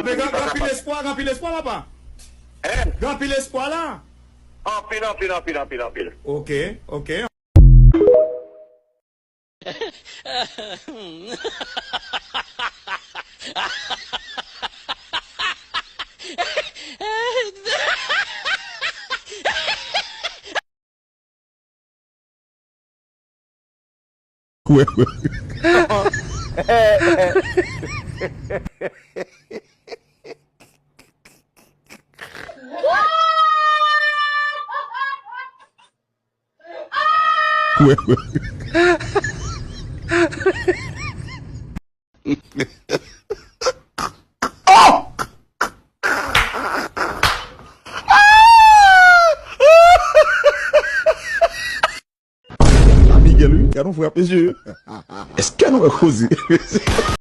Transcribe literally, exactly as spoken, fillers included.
Men gen, gen anpil espwa, gen anpil espwa, papa. Hein? Gen anpil espwa la. Anpil, anpil, anpil, anpil, anpil. Ok, ok. A Miguel, wi. Gad yon frap, mesye. Èske nou wè koze?